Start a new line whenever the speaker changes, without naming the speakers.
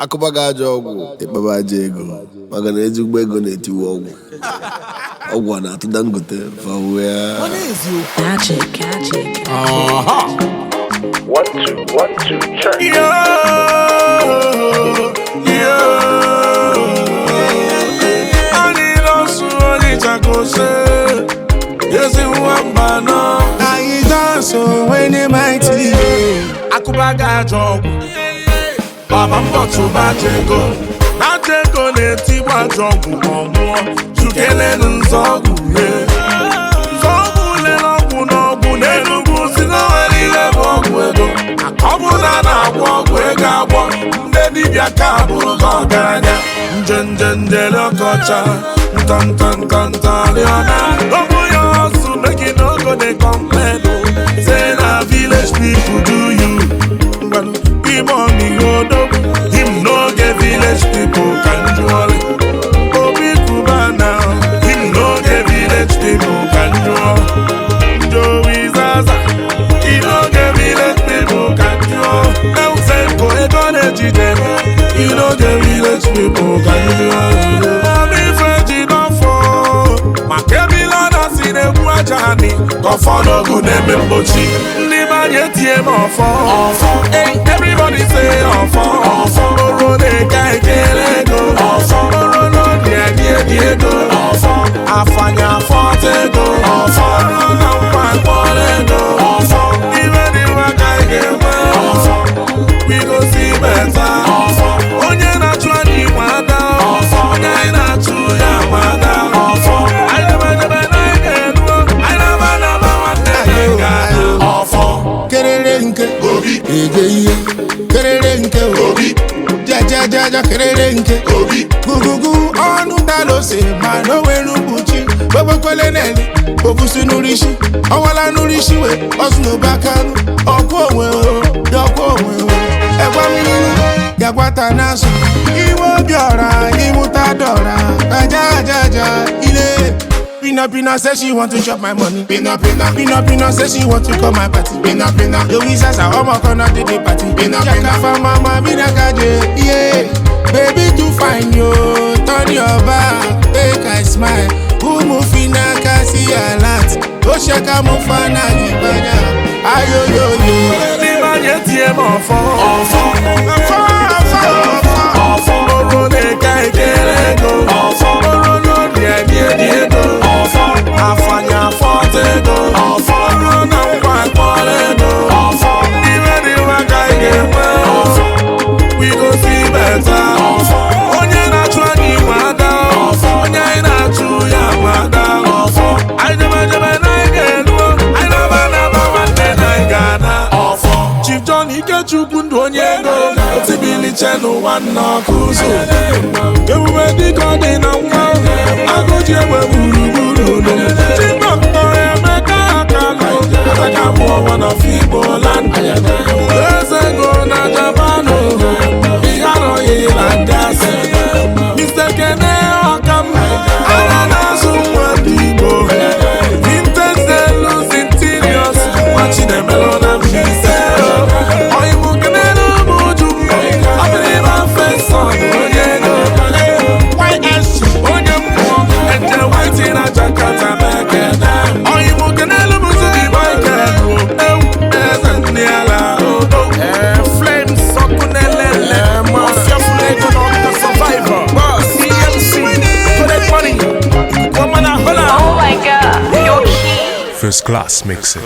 Akụba gị ajọ ọgwụ, ịkpaba ajọ ego, maka na ezigbo ego na-etiwe ọgwụ. Ọgwụ a na-atụ Dangote fawụya.
Magic, magic.
1 2 1 2 check.
Yo, yo. Anyị nọsụ onye chakose, ezi nwa mba nọ.
Anyị dance when the mighty.
Akụba gị ajọ ọgwụ, gbaba mbọ chụba ajọ ego. Ajọ ego na-etigbu ajọ ọgwụ ma ọ nwụọ. Chukelenu nzọọgwụ ye. Nzọọgwụ lere ọgwụ n'ọgwụ n'Enugwu si na o nwere ihe bụ ọgwụ ego. Ọ bụrụ na a na-agwọ ọgwụ ego agwọ, ndị dibịa ka bụrụ gị ọgaranya. Nje nje njele ọkọcha, nta nta nta nta rịọna. Open your hustle, make you no go dey complain o. Say na village people do you. Ngwanu, ime ọmị odogwu, him no get village people ka njụọlị. Obi Cubana, him no get village people ka njụọ. Joey Zaza, he no get village people ka njụọ. Elsenko ego na-ejide, he no get village people ka njụọ. Ife ji n'ọfọ, maka ebile ọ na-asị na-egbu aja anị, ka ọfọ n'ogu na-eme mgbochi. Ndị be anyị etie m ọfọ. Ọfọ. Hey, everybody say ọfọ. Ọfọ. Oro na-eke ekele ego. Ọfọ. Oro n'obi edi edi ego. Ọfọ. Afanya afọta ego. Ọfọ. Oro na nkwa akpọrọ ego. Ọfọ. Ibe dị mma ka anyị ga-enwe. Ọfọ. We go see better. Ọfọ. Onye na-achụ anyị nwe ada. Ọfọ. Onye anyị na-achụ ya nwe ada. Ọfọ. Anyị debe debe na anyị ga-eruo. Anyị na-aba na-aba nwanne anyị ga-adụ. Ọfọ.
Kerere nke
Obi.
ege ihe kerere nke
Obi.
jajajaja kerere nke
Obi.
gugugu ọnụ dalose ma na o nwere mkpuchi gbogbokole neli obusi n'urisi ọwala n'urisi we ọsụnụbakanụ ọkụ onwe o yọkwa onwe o ẹgwa mmiri gagwata n'azụ iwe obi ọra ịmụta dọra aja aja aja ile. Pina Pina say she want to chop my money. Pina Pina. Pina Pina say she want to come my party. Pina Pina. Yogi Zaza ọmọ kan náà dé party. Pina Pina. Jaka mama mina kaje. Yeah. Baby too fine yo. Turn your back. Make I smile. Umu fina kasi alert. Ó ṣe ká mú fana jìbàjá. Ayoyoyo.
Ndị be anyị etie m ọfọ. Ọfọ.
Ọfọ ọfọ ọfọ.
Ọfọ. Oro na-eke ekele ego. Ọfọ. Oro n'obi edi edi ego. Ọfọ. Afanya afọta ego. Ọfọ. Oro na nkwa akpọrọ ego. Ọfọ. Iwe dị mma ka anyị ga-enwe. Ọfọ. We go see better. Ọfọ. Onye na-achụ anyị nwe ada. Ọfọ. Onye anyị na-achụ ya nwe ada. Ọfọ. Anyị debe debe na anyị ga-eruo. Anyị na-aba na-aba nwanne na anyị ga-ana. Ọfọ. Chief John Ikechukwu ndụ onye ego otibiliche n'ụwa nna ọkụ ụzọ ebube dịka ọ dị na nwa agụji egbe gburugburu nụ Chibok Emeka Akalụ ataka mụọ one of Igbo land eze ego na Japan ihe arọghị na ndị asị Mr. Kene Ọkam anya na-azụ nwa ndị Igbo Vintage Deluxe Interiors nwa Chinemelo na Mbaise Oyibo kenere ụmụ Uju Ọbịrịba Fesọn onye ego YSC onye mmụọ Eje White na Jakarta mekene Oyibo kenere m Zubi Michael Ewu eze ndị ala odo Flames ọkụ na-elele Ọfịa ego na ọkụ Survivor CMC Collect money Ikuku ọma na Holland.
Oh my God, you're key.
First class mixing.